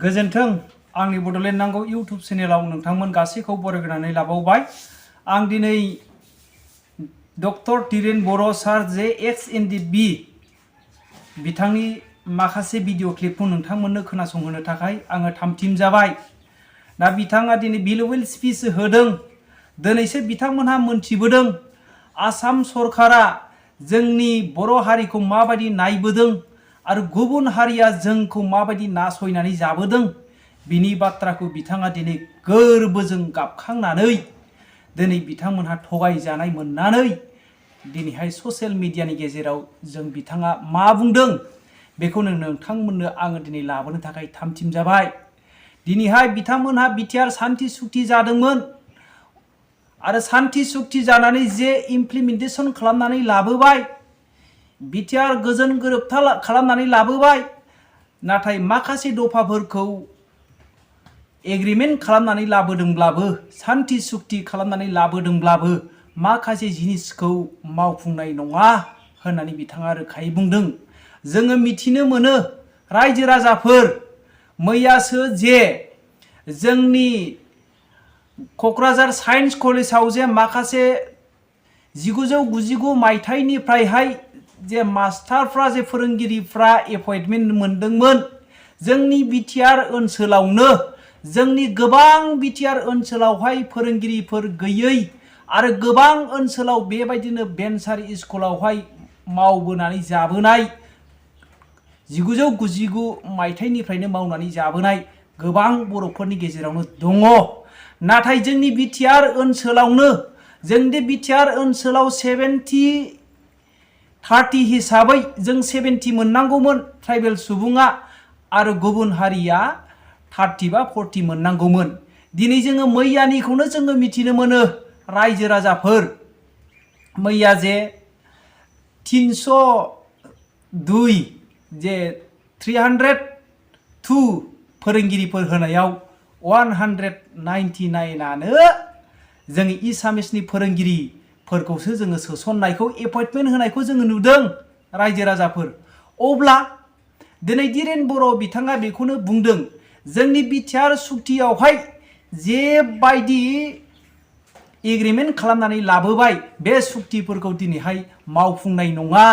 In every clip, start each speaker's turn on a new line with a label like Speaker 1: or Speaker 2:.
Speaker 1: गोजोन्थों आंनि बड'लेण्ड नांगौ इउट्यूब चेनेलाव नोंथांमोन गासैखौ बरायनानै लाबावबाय। आं दिनै डक्टर दिरेन बर' सार जे एक्स NDFB बिथांनि माखासे भिडिअ क्लिपखौ नोंथांमोननो खोनासंहोनो थाखाय आङो थामथिम जाबाय। दा बिथाङा दिनै भेलुएबल स्पिच होदों। दिनैसो बिथांमोनहा मोनथिबोदों आसाम सरकारा जोंनि बर' हारिखौ माबायदि नायबोदों आरो गुबुन हारिया जोंखौ माबायदि नासयनानै जाबोदों। बिनि बाथ्राखौ बिथाङा दिनै गोरबोजों गाबखांनानै दिनै बिथांमोनहा थगायजानाय मोननानै दिनैहाय ससियेल मिडियानि गेजेराव जों बिथाङा मा बुंदों बेखौनो नोंथांमोननो आङो दिनै लाबोनो थाखाय थामथिम जाबाय। दिनैहाय बिथांमोनहा BTR सान्थि सुक्ति जादोंमोन आरो सान्थि सुक्ति जानानै जे इमप्लिमेन्टेसन खालामनानै लाबोबाय, BTR गोजोन गोरोबथा खालामनानै लाबोबाय। नाथाय माखासे दफाफोरखौ एग्रिमेन्ट खालामनानै लाबोदोंब्लाबो, सान्थि सुक्ति खालामनानै लाबोदोंब्लाबो माखासे जिनिसखौ मावफुंनाय नङा होननानै बिथाङा रोखायै बुंदों। जोङो मिथिनो मोनो रायजो राजाफोर, मैयासो जे जोंनि क'क्राझार साइन्स कलेजाव जे माखासे 1999 मायथाइनिफ्रायहाय जे मास्टारफ्रा जे फोरोंगिरिफ्रा एपइन्टमेन्ट मोनदोंमोन जोंनि BTR ओनसोलावनो, जोंनि गोबां BTR ओनसोलावहाय फोरोंगिरिफोर गैयै आरो गोबां ओनसोलाव बेबायदिनो भेन्सार स्कुलावहाय मावबोनानै जाबोनाय, 1999 मायथाइनिफ्रायनो मावनानै जाबोनाय गोबां बर'फोरनि गेजेरावनो दङ। नाथाय जोंनि BTR ओनसोलावनो, जोंनि BTR ओनसोलाव 70-30 हिसाबै जों 70 मोननांगौमोन ट्राइबेल सुबुङा आरो गुबुन हारिया 30 बा 40 मोननांगौमोन। दिनै जोङो मैयानिखौनो जोङो मिथिनो मोनो रायजो राजाफोर, मैया जे 302 जे 302 फोरोंगिरिफोर होनायाव 199आनो जोंनि एसामिसनि फोरोंगिरिफोरखौसो जोङो सोसननायखौ, एपइन्टमेन्ट होनायखौ जोङो नुदों रायजो राजाफोर। अब्ला दिनै दिरेन बर' बिथाङा बेखौनो बुंदों, जोंनि BTR सुक्तियावहाय जेबायदि एग्रिमेन्ट खालामनानै लाबोबाय बे सुक्तिफोरखौ दिनैहाय मावफुंनाय नङा।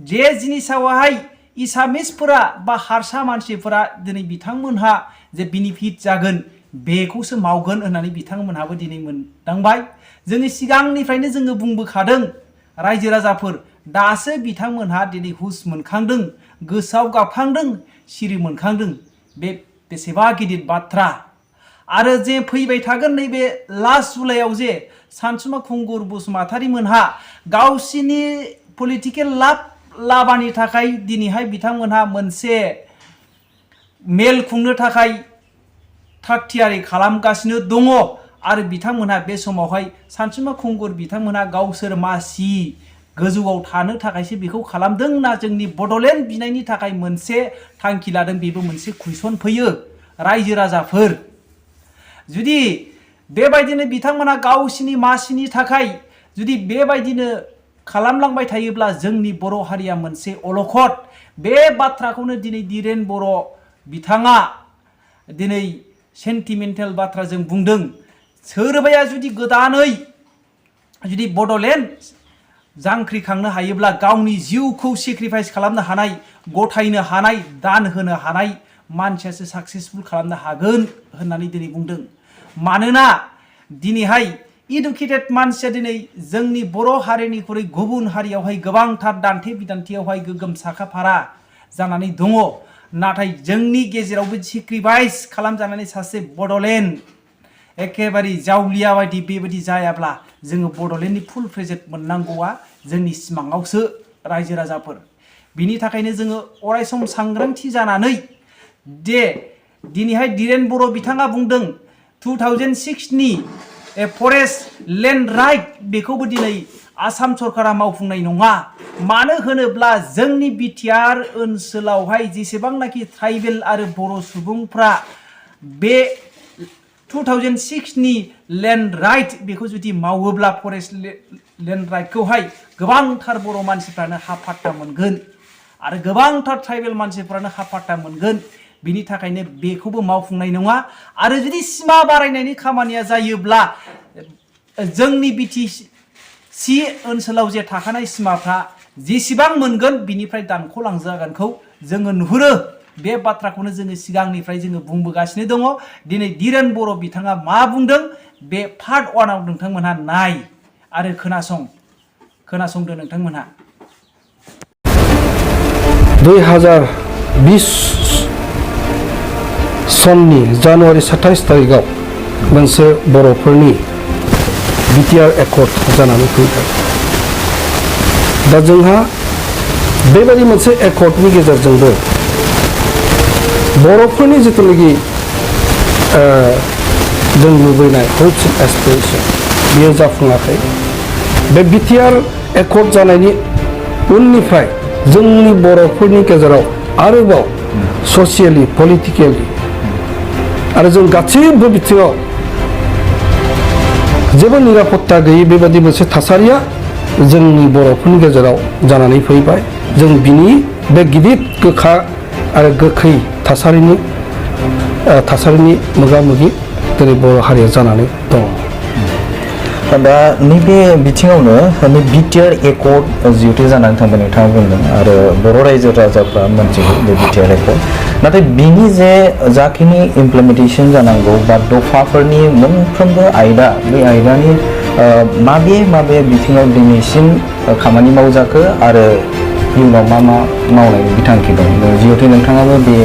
Speaker 1: जे जिनिसावहाय एसामिसफोरा बा हारसा मानसिफोरा दिनै बिथांमोनहा जे बेनिफिट जागोन बेखौसो मावगोन होननानै बिथांमोनहाबो दिनै मोनदांबाय। जोङो सिगांनिफ्रायनो जोङो बुंबोखादों रायजो राजाफोर, दासो बिथांमोनहा दिनै हुस मोनखांदों, गोसोआव गाबखांदों, सिरि मोनखांदों। बे बेसेबा गिदिर बाथ्रा। आरो जे फैबाय थागोन नैबे लास्ट जुलाइआव जे सानसुमा खुंगुर बसुमतारी मोनहा गावसिनि पलिटिकेल लाबानि थाखाय दिनैहाय बिथांमोनहा मोनसे मेल खुंनो थाखाय थागथियारि खालामगासिनो दङ। आरो बिथांमोनहा बे समावहाय सानसुमा खुंगुर बिथांमोनहा गावसोर मासि गोजौआव थानो थाखायसो बेखौ खालामदों ना जोंनि बड'लेण्ड बिनायनि थाखाय मोनसे थांखि लादों, बेबो मोनसे कुइसन फैयो रायजो राजाफोर। जुदि बेबायदिनो बिथांमोना गावसिनि मासिनि थाखाय जुदि बेबायदिनो खालामलांबाय थायोब्ला जोंनि बर' हारिया मोनसे अलखद। बे बाथ्राखौनो दिनै दिरेन बर' बिथाङा दिनै सेन्टिमेन्टेल बाथ्राजों बुंदों। सोरबाया जुदि गोदानै जुदि बड'लेण्ड जांख्रिखांनो हायोब्ला गावनि जिउखौ सेक्रिफाइस खालामनो हानाय, गथायनो हानाय, दान होनो हानाय मानसियासो साक्सेसफुल खालामनो हागोन होननानै दिनै बुंदों। मानोना दिनैहाय इडुकेटेड मानसिया दिनै जोंनि बर' हारिनिख्रुइ गुबुन हारियावहाय गोबांथार दान्थे बिदान्थेयावहाय गोगोम साखाफारा जानानै दङ। नाथाय जोंनि गेजेरावबो सेक्रिफाइस खालामजानानै सासे बड'लेण्ड एखेबारे जावलिया बायदि बेबायदि जायाब्ला जोङो बड'लेण्डनि फुल प्रेजेन्ट मोननांगौआ जोंनि सिमाङावसो रायजो राजाफोर। बिनि थाखायनो जोङो अरायसम सांग्रांथि जानानै दे दिनैहाय दिरेन बर' बिथाङा बुंदों 2006नि फरेस्ट लेन्ड राइट बेखौबो दिनै आसाम सरकारा मावफुंनाय नङा। मानो होनोब्ला जोंनि BTR ओनसोलावहाय जेसेबांनाखि ट्राइबेल आरो बर' सुबुंफ्रा बे 2006नि लेन्ड राइट बेखौ जुदि मावोब्ला फरेस्ट लेन्ड राइटखौहाय गोबांथार बर' मानसिफ्रानो हा फाट्टा मोनगोन आरो गोबांथार ट्राइबेल मानसिफोरानो हापाट्टा मोनगोन बिनि थाखायनो बेखौबो मावफुंनाय नङा आरो जुदि सिमा बारायनायनि खामानिया जायोब्ला जोंनि बिटिसि ओनसोलाव जे थाखानाय सिमाफ्रा जेसेबां मोनगोन बिनिफ्राय दानख'लांजागोनखौ जोङो नुहुरो बे बाथ्राखौनो जोङो सिगांनिफ्राय जोङो बुंबोगासिनो दङ दिनै दिरेन बर' बिथाङा मा बुंदों बे पार्ट 1 आव नोंथांमोनहा नाय आरो खोनासंदो नोंथांमोनहा
Speaker 2: 2020 सननि जानुवारि 27 तारिखआव मोनसे बर'फोरनि BTR एकर्ड जानानै फैबाय दा जोंहा बेबायदि मोनसे एकर्डनि गेजेरजोंबो बर'फोरनि जिथुनाखि जों लुबैनाय hopes and aspiration बेयो जाफुङाखै बे BTR एकर्ड जानायनि उननिफ्राय जोंनि बर'फोरनि गेजेराव आरोबाव ससियेलि पलिटिकेलि आरो जों गासैबो बिथिङाव जेबो निरापत्ता गैयै बेबायदि मोनसे थासारिया जोंनि बर'फोरनि गेजेराव जानानै फैबाय जों बिनि बे गिदिर गोखा आरो गोखै थासारिनि मोगा-मोगि दिनै बर' हारिया जानानै दङ
Speaker 3: दा नैबे बिथिङावनो BTR एकर्ड जिहेतु जानानै थांबाय नोंथाङा बुंदों आरो बर' रायजो राजाफ्रा मोनथिगौ बे BTR एकर्ड नाथाय बिनि जे जाखिनि इमप्लिमेन्टेसन जानांगौ बा दफाफोरनि मोनफ्रोमबो आयदा बे आयदानि माबे बिथिङाव दिनैसिम खामानि मावजाखो आरो इयुनाव मा मावनायनि बिथांखि दं जिहेतु नोंथाङाबो बे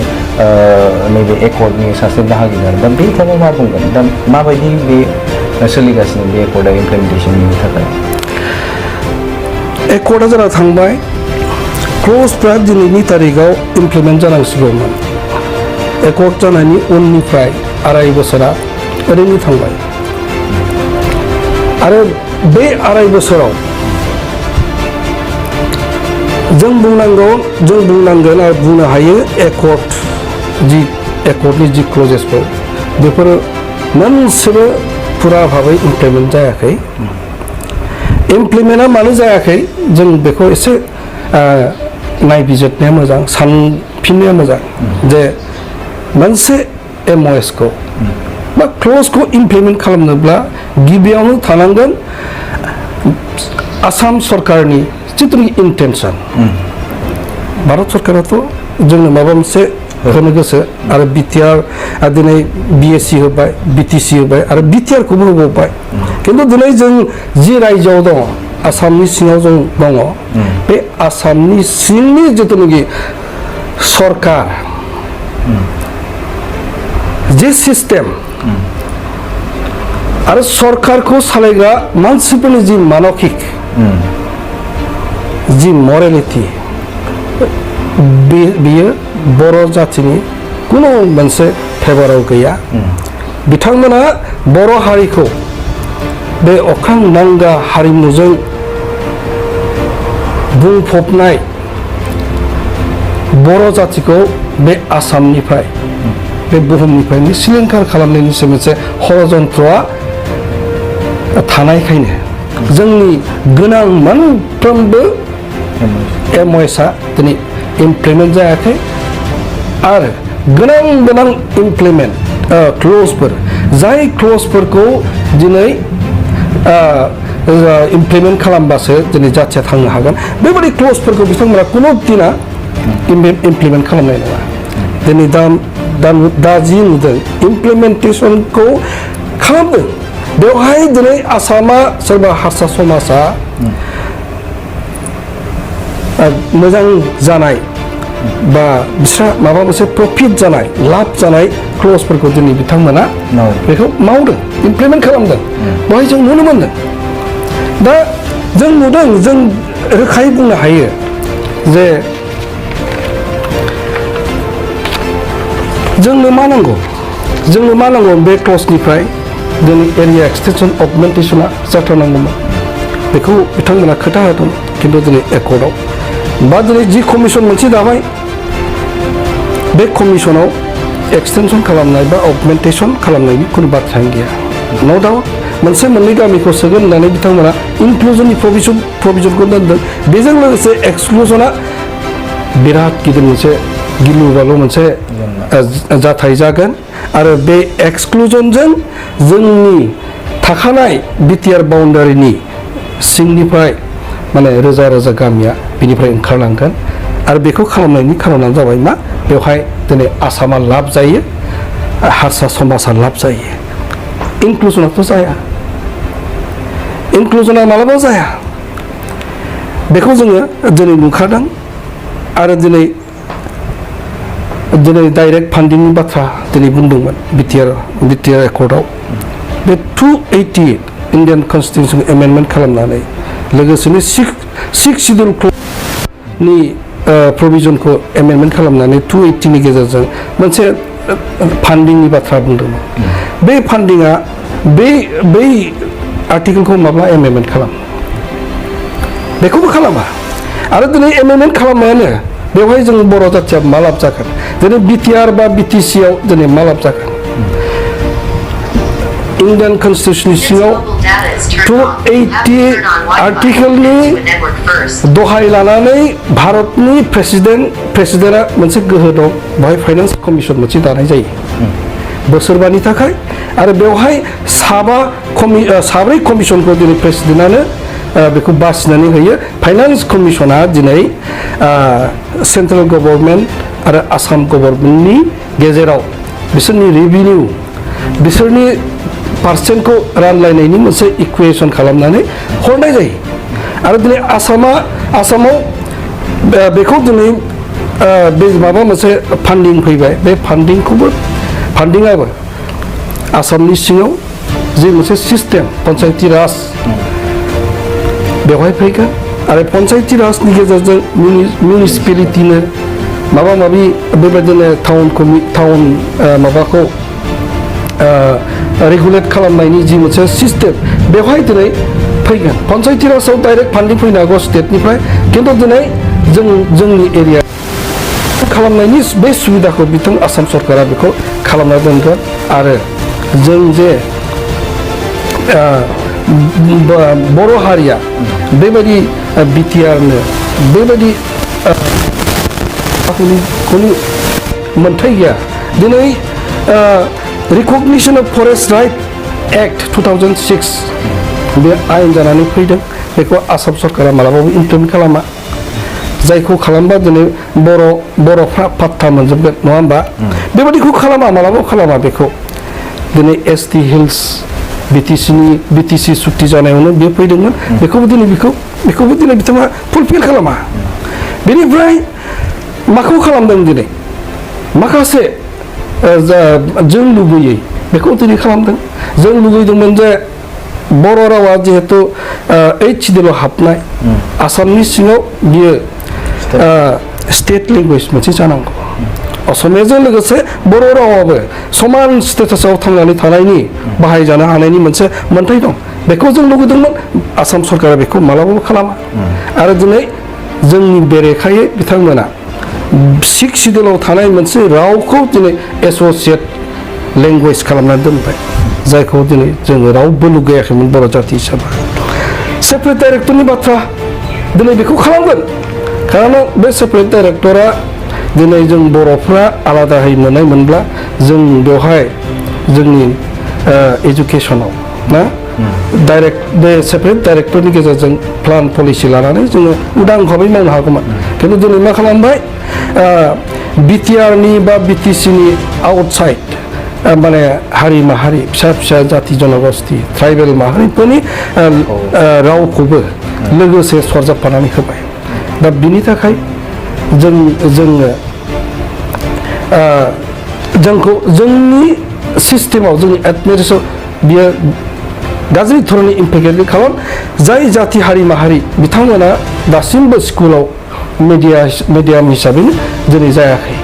Speaker 3: नैबे एकर्डनि सासे बाहागिदार दा बे समाव मा बुंगोन दा माबायदि बे सोलिगासिनो बे एकर्डआ इमप्लिमेन्टेसननि थाखाय
Speaker 2: एकर्डआ जाना थांबाय क्ल'जफ्रा दिनैनि तारिखआव इमप्लिमेन्ट जानांसिगौमोन एकर्ड जानायनि उननिफ्राय 2.5 बोसोरा ओरैनो थांबाय आरो बे 2.5 बोसोराव जों बुंनांगोन आरो बुंनो हायो एकर्डनि जि क्लजेसफोर बेफोरो मोनसेबो फुरा भाबै इमप्लिमेन्ट जायाखै इमप्लिमेन्टआ मानो जायाखै जों बेखौ एसे नायबिजिरनाया मोजां सानफिननाया मोजां जे मोनसे MOS खौ बा क्लजखौ इमप्लिमेन्ट खालामनोब्ला गिबियावनो थानांगोन आसाम सरकारनि जिथुनाखि इन्टेनसन भारत सरकाराथ' जोंनो माबा मोनसे होनो गोसो आरो BTR दिनै BSc होबाय BTC होबाय आरो BTR खौबो होबावबाय खिन्थु दिनै जों जि रायजोआव दङ आसामनि सिङाव जों दङ बे आसामनि सिंनि जिथुनाखि सरकार जे सिस्टेम आरो सरकारखौ सालायग्रा मानसिफोरनि जि मानसिक जि मरेलिटि बेयो बर' जातिनि कुनु मोनसे फेभाराव गैया बिथांमोना बर' हारिखौ बे अख्रां नांगा हारिमुजों बुंफबनाय बर' जातिखौ बे आसामनिफ्राय बे बुहुमनिफ्रायनो सिलिंखार खालामनायनि मोनसे षड़यन्त्रआ थानायखायनो जोंनि गोनां मोनफ्रोमबो MOSआ दिनै इमप्लिमेन्ट जायाखै आरो गोनां इमप्लिमेन्ट क्लजफोर जाय क्लजफोरखौ दिनै इमप्लिमेन्ट खालामबासो दिनै जाथिया थांनो हागोन बेबायदि क्लजफोरखौ बिथांमोना कुनु दिना इमप्लिमेन्ट खालामनाय नङा दिनै दा जि नुदों इमप्लिमेन्टेसनखौ खालामदों बेवहाय दिनै आसामा सोरबा हारसा समाजा मोजां जानाय बा बिस्रा माबा मोनसे प्रफिट जानाय लाब जानाय क्लजफोरखौ दिनै बिथांमोना बेखौ मावदों इमप्लिमेन्ट खालामदों बेवहाय जों नुनो मोनदों दा जों नुदों जों रोखायै बुंनो हायो जे जोंनो मा नांगौ बे क्लजनिफ्राय दिनै एरिया एक्सटेनसन अगमेन्टेसना जाथारनांगौमोन बेखौ बिथांमोना खोथा होदों खिन्थु दिनै एकर्डआव बा दिनै जि कमिसन मोनसे दाबाय बे कमिसनाव एक्सटेनसन खालामनाय बा अगमेन्टेसन खालामनायनि कुनु बाथ्रायानो गैया नो डाउट मोनसे मोननै गामिखौ सोगोन होननानै बिथांमोना इनक्लुजननि प्रभिजनखौ दोनदों बेजों लोगोसे एक्सक्लुजना बिराद गिदिर मोनसे गिलु बालु मोनसे जाथाय जागोन आरो बे एक्सक्लुजनजों जोंनि थाखानाय बिटिआर बाउन्डारिनि सिंनिफ्राय माने रोजा रोजा गामिया बिनिफ्राय ओंखारलांगोन आरो बेखौ खालामनायनि खारनानो जाबाय मा बेवहाय दिनै आसामा लाब जायो हारसा समाजा लाब जायो इनक्लुजनाथ' जाया इनक्लुजना मालाबा जाया बेखौ जोङो दिनै नुखादों आरो दिनै डाइरेक्ट फान्डिंनि बाथ्रा दिनै बुंदोंमोन बिटिआर एकर्डआव बे 288 इन्डियान कन्स्टिटिउसन एमेन्डमेन्ट खालामनानै लोगोसेनो सिक्स शिड्युल क्लजनि प्रभिजनखौ एमेन्डमेन्ट खालामनानै 280 नि गेजेरजों मोनसे फान्डिंनि बाथ्रा बुंदोंमोन बे फान्डिंआ बै आर्टिकेलखौ माब्ला एमेन्डमेन्ट खालाम बेखौबो खालामा आरो दिनै एमेन्डमेन्ट खालामनायानो बेवहाय जों बर' जाथिया मा लाब जागोन दिनै बिटिआर बा बिटिसिआव दिनै मा लाब जागोन इन्डियान कन्स्टिटिउसननि सिङाव 280 आर्टिकेलनि दहाय लानानै भारतनि प्रेसिडेन्टआ मोनसे गोहो दं बेवहाय फाइनान्स कमिसन मोनसे दानाय जायो बोसोरबानि थाखाय आरो बेवहाय साब्रै कमिसनखौ दिनै प्रेसिडेन्टआनो बेखौ बासिनानै होयो फाइनान्स कमिसना दिनै सेन्ट्रेल गभर्नमेन्ट आरो आसाम गभर्नमेन्टनि गेजेराव बिसोरनि रेभिनिउ बिसोरनि पार्सेन्टखौ रानलायनायनि मोनसे इकुवेसन खालामनानै हरनाय जायो आरो दिनै आसामाव बेखौ दिनै बे माबा मोनसे फान्डिं फैबाय बे फान्डिंआबो आसामनि सिङाव जि मोनसे सिस्टेम पन्चायती राज बेवहाय फैगोन आरो पन्चायती राजनि गेजेरजों मिउनिसिपेलिटिनो माबा माबि बेबायदिनो टाउन माबाखौ रेगुलेट खालामनायनि जि मोनसे सिस्टेम बेवहाय दिनै फैगोन पन्चायती राजाव डाइरेक्ट फान्डिं फैनो हागौ स्टेटनिफ्राय खिन्थु दिनै जोंनि एरिया खालामनायनि बे सुबिदाखौ बिथां आसाम सरकारा बेखौ खालामना दोनगोन आरो जों जे बर' हारिया बेबायदि बिटिआरनो बेबायदि खुनु मोन्थाय गैया दिनै recognition of forest right act 2006 बे आयेन जानानै फैदों बेखौ आसाम सरकारा मालाबाबो इमप्लिमेन्ट खालामा जायखौ खालामबा दिनै बर'फ्रा पात्ता मोनजोबगोन नङा होमबा बेबायदिखौ खालामा मालाबाबो खालामा बेखौ दिनै एसटि हिल्स बिटिसि सुक्ति जानायावनो बे फैदोंमोन बेखौबो दिनै बिथाङा फुलफिल खालामा बेनिफ्राय माखौ खालामदों दिनै माखासे जों लुबैयै बेखौ दिनै खालामदों जों लुबैदोंमोन जे बर' रावा जिहेतु 8 शिड्युलाव हाबनाय आसामनि सिङाव बियो स्टेट लेंगुवेज मोनसे जानांगौ असमियाजों लोगोसे बर' रावाबो समान स्टेटासाव थांनानै थानायनि बाहायजानो हानायनि मोनसे मोन्थाय दं बेखौ जों लुबैदोंमोन आसाम सरकारा बेखौ मालाबाबो खालामा आरो दिनै जोंनि बेरेखायै बिथांमोना 6 शिड्युलाव थानाय मोनसे रावखौ दिनै एस'सियेट लेंगुवेज खालामनानै दोनबाय जायखौ दिनै जोङो रावबो लुगैयाखैमोन बर' जाति हिसाबै सेपारेट डाइरेक्टरनि बाथ्रा दिनै बेखौ खालामगोन खारन बे सेपारेट डाइरेक्टरा दिनै जों बर'फ्रा आलादायै मोननाय मोनब्ला जों बेवहाय जोंनि एजुकेसनाव ना डाइरेक्ट बे सेपारेट डाइरेक्टरनि गेजेरजों प्लान पलिसि लानानै जोङो उदां भाबै मावनो हागौमोन खिन्थु दिनै मा खालामबाय बिटिआरनि बा बिटिसिनि आउटसाइड माने हारि माहारि फिसा जाति जनगोष्ठी ट्राइबेल माहारिफोरनि रावखौबो लोगोसे सरजाबफानानै होबाय दा बिनि थाखाय जोंखौ जोंनि सिस्टेमाव जोंनि एडमिनिस्ट्रेसन बियो गाज्रि धरननि इम्पेक्ट खालाम जाय जाति हारि माहारि बिथांमोना दासिमबो स्कुलाव मिडियाम हिसाबैनो दिनै जायाखै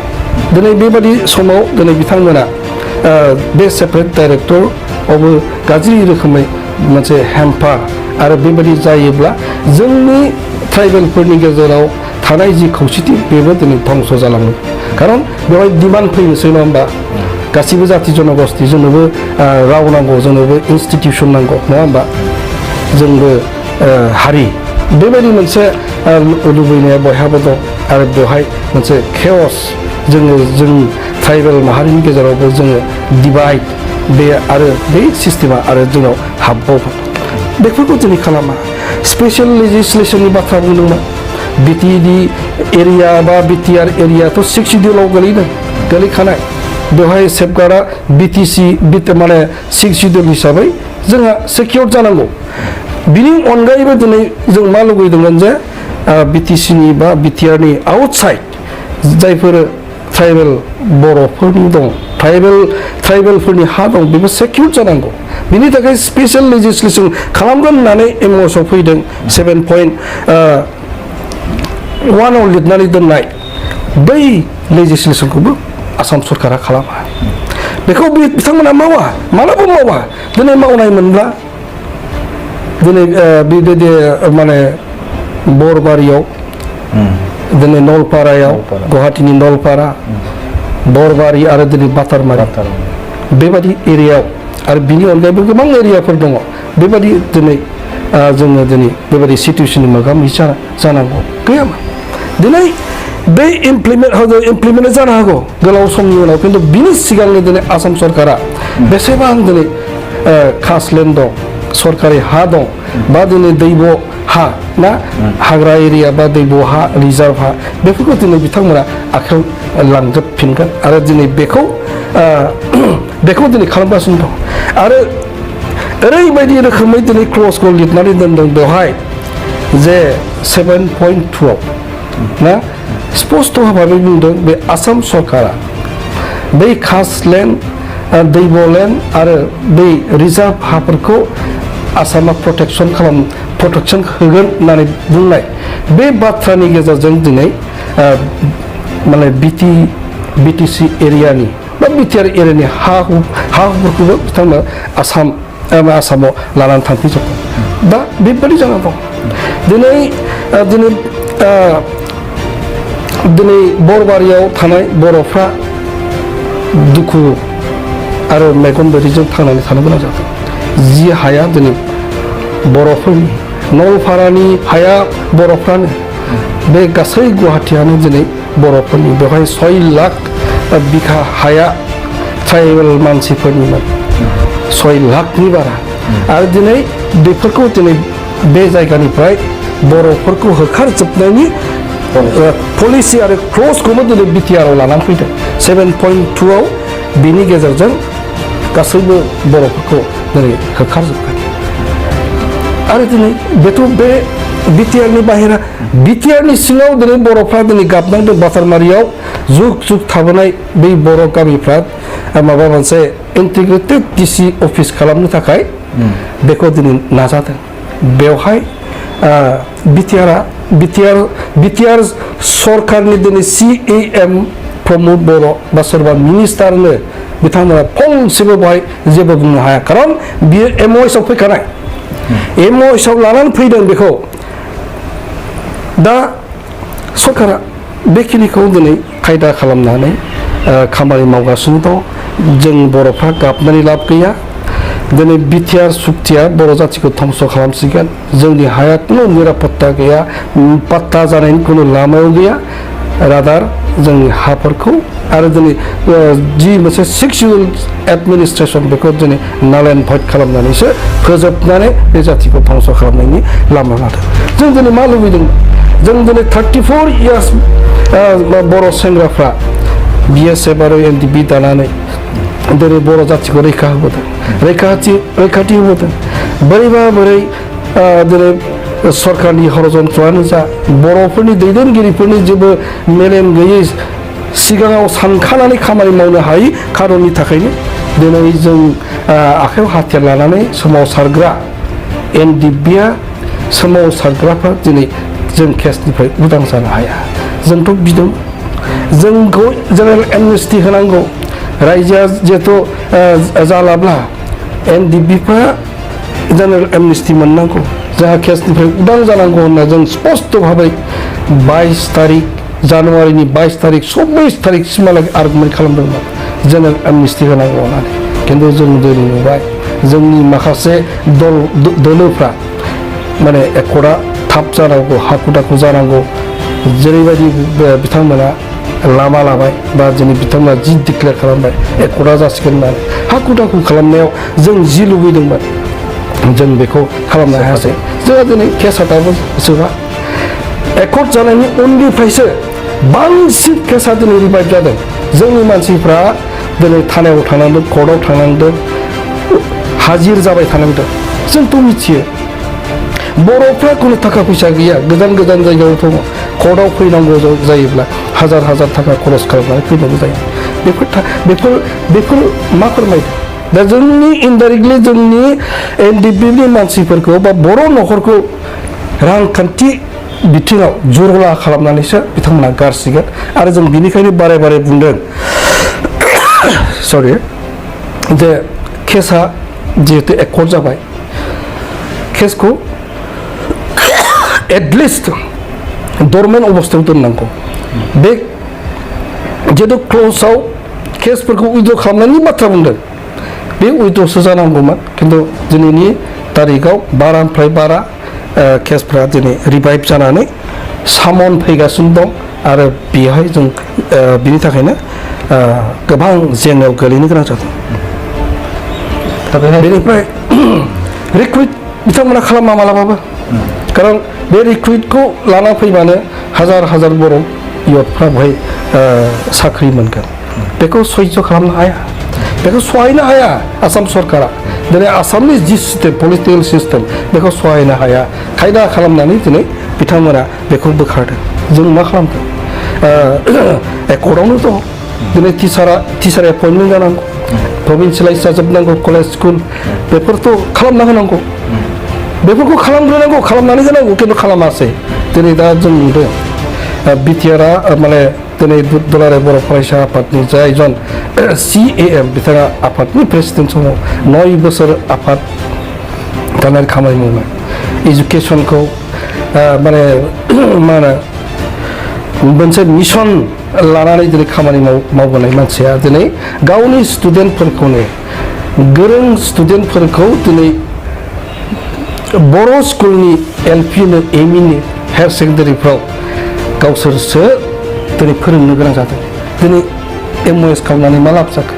Speaker 2: दिनै बेबादि समाव दिनै बिथांमोना बे सेपारेट डाइरेक्टरावबो गाज्रि रोखोमै मोनसे हेम्पा आरो बेबायदि जायोब्ला जोंनि ट्राइबेलफोरनि गेजेराव थानाय जि खौसेथि बेबो दिनै धंस जालाङो खारन बेवहाय डिमान्ड फैनोसै नङा होमबा गासिबो जाति जनगोष्ठी जोंनोबो राव नांगौ जोंनोबो इनस्टिटिउसन नांगौ नङा होमबा जोंबो हारि बेबायदि मोनसे लुबैनाया बयहाबो दं आरो बेवहाय मोनसे केअस जों ट्राइबेल माहारिनि गेजेरावबो जोङो डिभाइड बे आरो बे सिस्टेमा आरो जोंनाव हाबबावगोन बेफोरखौ दिनै खालामा स्पेशल लेजिस्लेशननि बाथ्रा बुंदोंमोन बिटिडि एरिया बा बिटिआर एरियाथ' 6 शिडिउलाव गोलैखानाय बेवहाय सेफगार्डआ बिटिसि माने 6 शिडिउल हिसाबै जोंहा सिकिउर जानांगौ बिनि अनगायैबो दिनै जों मा लुगैदोंमोन जे बिटिसिनि बा बिटिआरनि आउटसाइड जायफोर ट्राइबेल बर'फोरनि दं ट्राइबेलफोरनि हा दं बेबो सिकिउर जानांगौ बिनि थाखाय स्पेशल लेजिस्लेशन खालामगोन होननानै एमअएसआव फैदों 7.1आव लिरनानै दोननाय बै लेजिस्लेशनखौबो आसाम सरकारा खालामा बेखौ बिथांमोना मावा मालाबा मावा दिनै मावनाय मोनब्ला दिनै बेबायदि माने बरबारियाव दिनै नलपारायाव गुवाहाटीनि नलपारा बरबारि आरो दिनै बातारमारि बेबादि एरियायाव आरो बिनि अनगायैबो गोबां एरियाफोर दङ बेबादि दिनै जोङो दिनै बेबादि सिटुएसननि मोगा मोगि जानांगौ गैयामोन दिनै बे इमप्लिमेन्ट जानो हागौ गोलाव समनि उनाव खिन्थु बिनि सिगांनो दिनै आसाम सरकारा बेसेबां दिनै खासलेन्ड दं सरकारि हा दं बा दिनै दैब' हा ना हाग्रा एरिया बा दैब' हा रिजार्भ हा बेफोरखौ दिनै बिथांमोना आखायाव लांजोबफिनगोन आरो दिनै बेखौ दिनै खालामगासिनो दं आरो ओरैबायदि रोखोमै दिनै क्लजखौ लिरनानै दोनदों बेवहाय जे 7.2आव ना स्पष्ट भाबै बुंदों बे आसाम सरकारा बै खासलेन्ड दैब'लेन्ड आरो बै रिजार्भ हाफोरखौ आसामा प्रटेक्शन होगोन होननानै बुंनाय बे बाथ्रानि गेजेरजों दिनै माने बिटिसि एरियानि बा बिटिआर एरियानि हा हुफोरखौबो बिथांमोना आसामाव लानानै थांफिनजोबदों दा बेबादि जाना दं दिनै बरबारियाव थानाय बर'फ्रा दुखु आरो मेगन मोदैजों थांनानै थानो गोनां जादों जि हाया दिनै बर'फोरनि नलपारानि हाया बर'फ्रानो बे गासै गुवाहाटीयानो दिनै बर'फोरनि बेवहाय 6 लाख बिघा हाया ट्राइबेल मानसिफोरनिमोन 6 लाखनि बारा आरो दिनै बेफोरखौ दिनै बे जायगानिफ्राय बर'फोरखौ होखारजोबनायनि पलिसि आरो क्लजखौबो दिनै बिटिआरआव लानानै फैदों 7.2आव बिनि गेजेरजों गासैबो बर'फोरखौ दिनै होखारजोबगोन आरो दिनै बेथ' बे बिटिआरनि बाहेरा बिटिआरनि सिङाव दिनै बर'फ्रा दिनै गाबनांदों बातारमारियाव जुग थाबोनाय बै बर' गामिफ्रा माबा मोनसे इन्टिग्रेटेड डिसि अफिस खालामनो थाखाय बेखौ दिनै नाजादों बेवहाय बिटिआर सरकारनि दिनै CAM प्रमद बर' बा सोरबा मिनिस्टारनो बिथांमोना फंसेबो बेवहाय जेबो बुंनो हाया खारन बियो MOSआव फैखानाय MOSआव लानानै फैदों बेखौ दा सरकारा बेखिनिखौ दिनै खायदा खालामनानै खामानि मावगासिनो दं जों बर'फ्रा गाबनानै लाब गैया दिनै बिटिआर सुक्तिया बर' जाथिखौ धंस खालामसिगोन जोंनि हाया कुनु निरापत्ता गैया पात्ता जानायनि कुनु लामायाव गैया रादार जोंनि हाफोरखौ आरो दिनै जि मोनसे 6 शिडिउल एडमिनिस्ट्रेशन बेखौ दिनै नाल एन्ड भइड खालामनानैसो फोजोबनानै बे जातिखौ धंस खालामनायनि लामा लादों जों दिनै मा लुबैदों जों दिनै 34 इयार्स बर' सेंग्राफ्रा BSF आरो NDB दानानै दिनै बर' जातिखौ रैखाथि होबोदों बोरैबा बोरै दिनै सरकारनि हरजन्त्रआनो जा बर'फोरनि दैदेनगिरिफोरनि जेबो मेलेम गैयै सिगाङाव सानखानानै खामानि मावनो हायै खारननि थाखायनो दिनै जों आखायाव हाथियार लानानै सोमावसारग्रा NDBआ सोमावसारग्राफ्रा दिनै जों केसनिफ्राय उदां जानो हाया जोंथ' बिदों जोंखौ जेनेरेल एमनेस्टि होनांगौ रायजोआ जिहेथु जालाब्ला NDBफ्रा जेनेरेल एमनेस्टि मोननांगौ जोंहा केसनिफ्राय उदां जानांगौ होनना जों स्पष्ट भाबै 22 तारिख जानुवारिनि 22 तारिख 24 तारिखसिमहालागै आर्गुमेन्ट खालामदोंमोन जेनेरेल एमनेस्टि होनांगौ होननानै खिन्थु जों दिनै नुबाय जोंनि माखासे दोलोफ्रा माने एकर्डआ थाब जानांगौ हाखु दाखु जानांगौ जेरैबायदि बिथांमोना लामा लाबाय बा जोंनि बिथांमोना जि डिक्लेयार खालामबाय एकर्डआ जासिगोन होननानै हाखु दाखु खालामनायाव जों जि लुबैदोंमोन जों बेखौ खालामनो हायासै जोंहा दिनै केसआ दाबो जोबा एकर्ड जानायनि उननिफ्रायसो बांसिन केसआ दिनै रिभाइभ जादों जोंनि मानसिफ्रा दिनै थानायाव थानांदों कर्टआव थानांदों हाजिर जाबाय थानांदों जोंथ' मिथियो बर'फ्रा खुनु थाखा फैसा गैया गोजान गोजान जायगायाव दङ कर्टआव फैनांगौ जायोब्ला हाजार हाजार थाखा खरस खालामनानै फैनांगौ जायो बेफोर मा फोरमायदों दा जोंनि इनडाइरेक्टलि जोंनि एनडिएफबि मानसिफोरखौ बा बर' न'खरखौ रांखान्थि बिथिङाव जरला खालामनानैसो बिथांमोना गारसिगोन आरो जों बिनिखायनो बारे बारे बुंदों सरि जे केसआ जिहेतु एकर्ड जाबाय केसखौ एटलिस्ट डरमेन्ट अबस्थायाव दोननांगौ बे जिहेतु क्ल'जआव केसफोरखौ उइद्र' खालामनायनि बाथ्रा बुंदों बे उइद्र'सो जानांगौमोन खिन्थु दिनैनि तारिखाव बारानिफ्राय बारा केसफ्रा दिनै रिभाइभ जानानै सामन फैगासिनो दं आरो बेहाय जों बिनि थाखायनो गोबां जेंनायाव गोलैनो गोनां जादों बेनिफ्राय रिक्रुइट बिथांमोना खालामा मालाबाबो खारन बे रिक्रुइटखौ लाना फैबानो हाजार हाजार बर' इयुथफ्रा बेहाय साख्रि मोनगोन बेखौ सह्य खालामनो हाया बेखौ सहायनो हाया आसाम सरकारा दिनै आसामनि जि सिस्टेम पलिटिकेल सिस्टेम बेखौ सहायनो हाया खायदा खालामनानै दिनै बिथांमोना बेखौ बोखारदों जों मा खालामदों एकर्डआवनो दं दिनै टिचार एपइन्टमेन्ट जानांगौ प्रभिन्सियेलाइज जाजोबनांगौ कलेज स्कुल बेफोरथ' खालामना होनांगौ बेफोरखौ खालामग्रोनांगौ खालामनानै होनांगौ खिन्थु खालामासै दिनै दा जों नुदों बिटिआरआ माने दिनै दुलाराय बर' फरायसा आफादनि जायजन CAM बिथाङा आफादनि प्रेसिडेन्ट समाव 9 बोसोर आफाद जानानै खामानि मावनाय एजुकेसनखौ माने मा होनो मोनसे मिशन लानानै दिनै खामानि मावबोनाय मानसिया दिनै गावनि स्टुडेन्टफोरखौनो गोरों स्टुडेन्टफोरखौ दिनै बर' स्कुलनि LP-नो ME-नि हायार सेकेन्डारिफ्राव गावसोरसो दिनै फोरोंनो गोनां जादों दिनै MOS खालामनानै मा लाब जाखो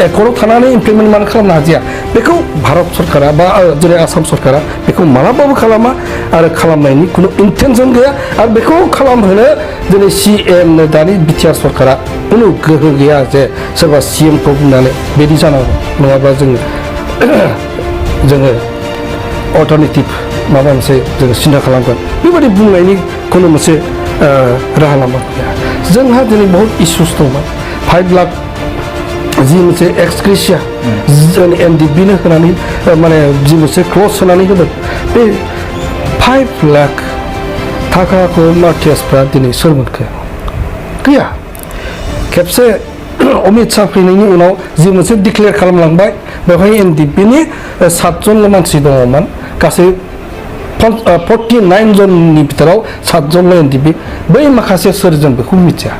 Speaker 2: एकर्डआव थानानै इमप्लिमेन्ट मानो खालामनो हादिया बेखौ भारत सरकारा बा जेरै आसाम सरकारा बेखौ मालाबाबो खालामा आरो खालामनायनि खुनु इन्टेनसन गैया आरो बेखौ खालामहोनो दिनै CM-नो दानि बिटिआर सरकारा खुनु गोहो गैया जे सोरबा CM-खौ बुंनानै बिदि जानांगौ नङाब्ला जोङो अल्टारनेटिभ माबा मोनसे जोङो सिन्था खालामगोन बेबायदि बुंनायनि खुनु मोनसे राहा लामा गैया जोंहा दिनै बहुत इस्युस दंमोन 5 लाख जि मोनसे एक्सक्रेसिया जोंनि एनडिएफबिनो होनानै माने जि मोनसे क्ल'ज होनानै होदों बे 5 लाख थाखाखौ मार्टियासफ्रा दिनै सोर मोनखो गैया खेबसे अमित शाह फैनायनि उनाव जि मोनसे डिक्लेयार खालामलांबाय बेवहाय एनडिएफबिनि 7 जन मानसि दङमोन गासै 49 जननि बिथोराव 7 जनल' एनडिएफबि बै माखासे सोर जों बेखौ मिथिया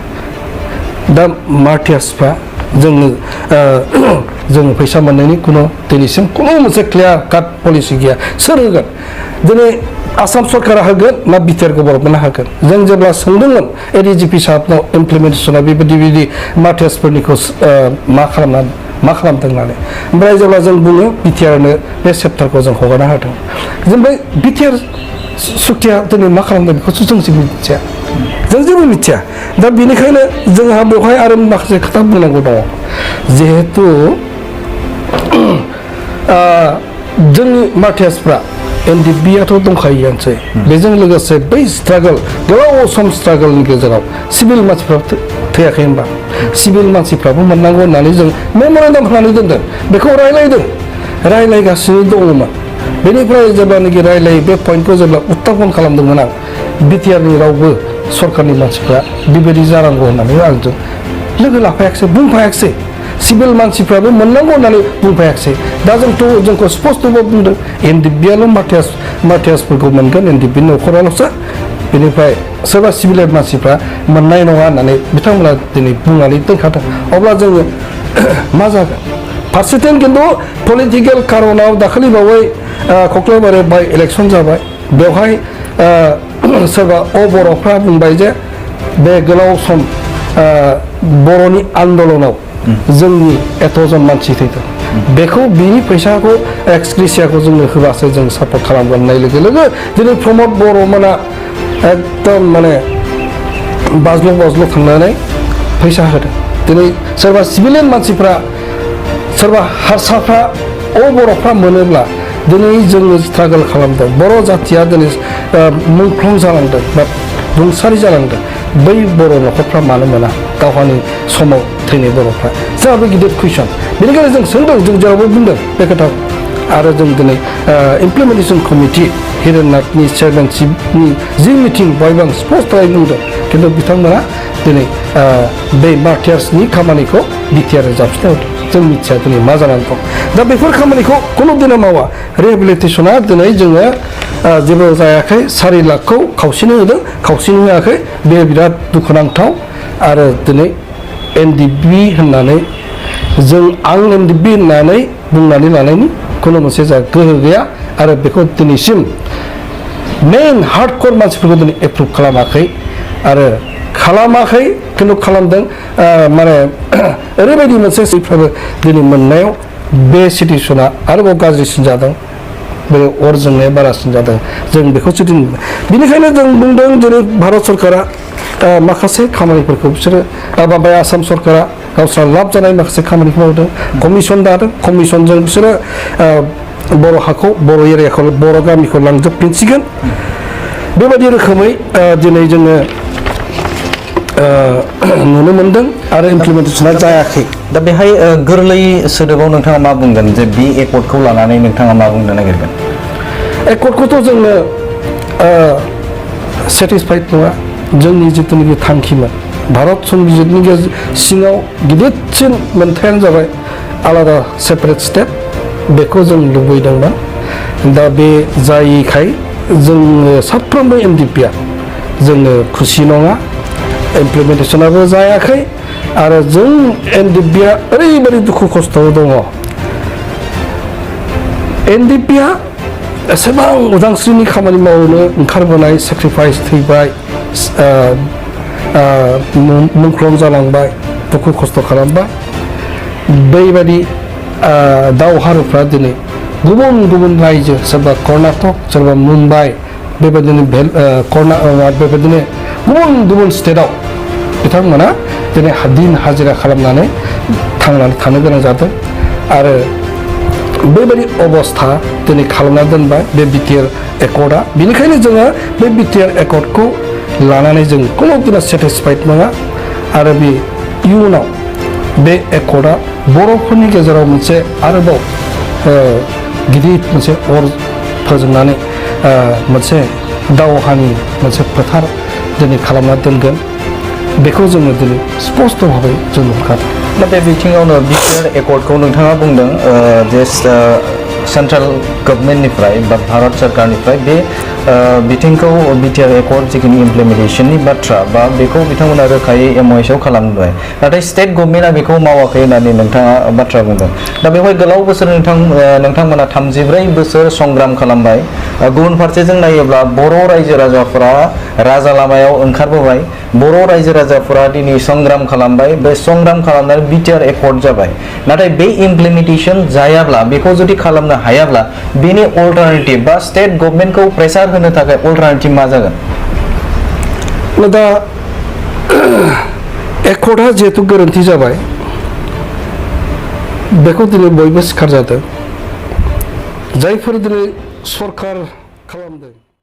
Speaker 2: दा मार्टियासफ्रा जोङो फैसा मोननायनि खुनु दिनैसिम खुनु मोनसे क्लियार काट पलिसि गैया सोर होगोन दिनै आसाम सरकारा होगोन ना बिटिआर गभर्नमेन्टआ होगोन जों जेब्ला सोंदोंमोन एडिजिपि साहबनाव इमप्लिमेन्टेसना बेबायदि मार्टियासफोरनिखौ मा खालामदों होननानै ओमफ्राय जेब्ला जों बुङो बिटिआरनो बे सेप्टारखौ जों हगारना होदों ओमफ्राय बिटिआर सुक्तिया दिनै मा खालामदों बेखौसो जों जेबो मिथिया जों जेबो मिथिया दा बेनिखायनो जोंहा बेवहाय आरो माखासे खोथा बुंनांगौ दङ जिहेतु जोंनि मार्टियासफ्रा एनडिएफबिआथ' दंखायोआनोसै बेजों लोगोसे बै स्ट्रागल गोलाव सम स्ट्रागलनि गेजेराव सिभिल मानसिफ्रा थैयाखै होनबा सिभिल मानसिफ्राबो मोननांगौ होननानै जों मेम'रेन्डाम होनानै दोनदों बेखौ रायलायगासिनो दङमोन बेनिफ्राय जेब्लानाखि रायलायो बे पइन्टखौ जेब्ला उत्थापन खालामदोंमोन आं बिटिआरनि रावबो सरकारनि मानसिफ्रा बेबायदि जानांगौ होननानै आंजों लोगो लाफायाखिसै बुंफायाखिसै सिभिल मानसिफ्राबो मोननांगौ होननानै बुंफायाखिसै दा जोंखौ स्पष्टबो बुंदों एनडिएफबिआल' मार्टियासफोरखौ मोनगोन एनडिएफबिनि न'खराल'सो बेनिफ्राय सोरबा सिभिल मानसिफ्रा मोननाय नङा होननानै बिथांमोना दिनै बुंनानै दोनखादों अब्ला जोङो मा जागोन फारसेथिं खिन्थु पलिटिकेल कारनाव दाखालि बावै कक्लाबारियाव बाय इलेक्सन जाबाय बेवहाय सोरबा बर'फ्रा बुंबाय जे बे गोलाव सम बर'नि आन्दलनाव जोंनि एतजन मानसि थैदों बेखौ बिनि फैसाखौ एक्सग्रेसियाखौ जोंनो होबासो जों सापर्ट खालामगोन होननाय लोगो लोगो दिनै प्रमद बर'मोना एकदम माने बाज्ल' थांनानै फैसा होदों दिनै सोरबा सिभिलियन मानसिफ्रा सोरबा हारसाफ्रा बर'फ्रा मोनोब्ला दिनै जोङो स्ट्रागल खालामदों बर' जाथिया दिनै मुंख्लं जालांदों बा रुंसारि जालांदों बै बर' न'खरफ्रा मानो मोना दावहानि समाव थैनाय बर'फ्रा जोंहा बे गिदिर कुइसन बेनिखायनो जों सोंदों जों जेरावबो बुंदों बे खोथाखौ आरो जों दिनै इमप्लिमेन्टेसन कमिटि हिरेन नाथनि चेयारमेनशिपनि जि मिटिं बयबो आं स्पष्टयै बुंदों खिन्थु बिथांमोना दिनै बे मार्टियार्सनि खामानिखौ बिटिआर जाबसिनना होदों जों मिथिया दिनै मा जानानै दं दा बेफोर खामानिखौ खुनु दिनै मावा रिहेबिलिटेसना दिनै जोङो जेबो जायाखै 4 लाखखौ खावसेनो होदों खावसेनो होआखै बे बिराद दुखुनांथाव आरो दिनै एनडिएफबि होननानै जों आं एनडिएफबि होननानै बुंनानै लानायनि खुनु मोनसे गोहो गैया आरो बेखौ दिनैसिम मेन हार्डक'र मानसिफोरखौ दिनै एप्रुभ खालामाखै आरो खालामाखै खिन्थु खालामदों माने ओरैबायदि मोनसे सिफ्राबो दिनै मोननायाव बे सिटुएसना आरोबाव गाज्रिसिन जादों बे अर जोंनाया बारासिन जादों जों बेखौ जुदि बेनिखायनो जों बुंदों जेरै भारत सरकारा माखासे खामानिफोरखौ बिसोरो माबाया आसाम सरकारा गावस्रा लाब जानाय माखासे खामानिखौ मावदों कमिसन दादों कमिसनजों बिसोरो बर' हाखौ बर' एरियाखौ बर' गामिखौ लांजोबफिनसिगोन बेबायदि रोखोमै दिनै जोङो नुनो मोनदों आरो इमप्लिमेन्टेसना जायाखै
Speaker 3: दा बेहाय गोरलै सोदोबाव नोंथाङा मा बुंगोन जे बे एकर्डखौ लानानै नोंथाङा मा बुंनो नागिरगोन
Speaker 2: एकर्डखौथ' जोंनो सेटिसफाइड नङा जोंनि जिथुनाखि थांखिमोन भारत संबिजितनि सिङाव गिदिरसिन मोनथायानो जाबाय आलादा सेपारेट स्टेट बेखौ जों लुबैदोंमोन दा बे जायैखाय जोङो साफ्रोमबो एनडिएफबिआ जोङो खुसि नङा इमप्लिमेन्टेसनाबो जायाखै आरो जों एनडिएफबिआ ओरैबायदि दुखु खस्थ'आव दङ एनडिएफबिआ एसेबां उदांस्रिनि खामानि मावनो ओंखारबोनाय सेक्रिफाइस थैबाय मुंख्लं जालांबाय दुखु खस्थ' खालामबाय बेबायदि दावहारुफ्रा दिनै गुबुन गुबुन रायजो सोरबा कर्नाटक सोरबा मुम्बाइ बेबायदिनो बेबायदिनो गुबुन गुबुन स्टेटआव बिथांमोना दिनै दिन हाजिरा खालामनानै थांनानै थानो गोनां जादों आरो बेबायदि अबस्था दिनै खालामना दोनबाय बे बिटिआर एकर्डआ बेनिखायनो जोङो बे बिटिआर एकर्डखौ लानानै जों खुनु दिना सेटिसफाइड नङा आरो बे इयुनाव बे एकर्डआ बर'फोरनि गेजेराव मोनसे आरोबाव गिदिर मोनसे अर फोजोंनानै मोनसे दावहानि मोनसे फोथार दिनै खालामना दोनगोन बेखौ जोङो दिनै स्पष्ट भाबै जों नुखादों
Speaker 3: दा बे बिथिङावनो बिटिआर एकर्डखौ नोंथाङा बुंदों जे सेन्ट्रेल गभर्नमेन्टनिफ्राय बा भारत सरकारनिफ्राय बे बिथिंखौ बिटिआर एकर्ड जिखिनि इमप्लिमेन्टेसननि बाथ्रा बा बेखौ बिथांमोना रोखायै एमअएसआव खालामबाय नाथाय स्टेट गभर्नमेन्टआ बेखौ मावाखै होननानै नोंथाङा बाथ्रा बुंदों दा बेवहाय गोलाव बोसोर नोंथांमोना 34 बोसोर संग्राम खालामबाय गुबुन फारसेजों नायोब्ला बर' रायजो राजाफोरा राजा लामायाव ओंखारबोबाय बर' रायजो राजाफोरा दिनै संग्राम खालामबाय बे संग्राम खालामनानै बिटिआर एकर्ड जाबाय नाथाय बे इमप्लिमेन्टेसन जायाब्ला बेखौ जुदि खालामनो हायाब्ला बेनि अल्टारनेटिभ बा स्टेट गभर्नमेन्टखौ प्रेसार होनो थाखाय अल्टारनेटिभ मा जागोन
Speaker 2: दा एकर्डआ जिहेतु गोरोन्थि जाबाय बेखौ दिनै बयबो सिखार जादों जायफोर दिनै सरकार खालामदों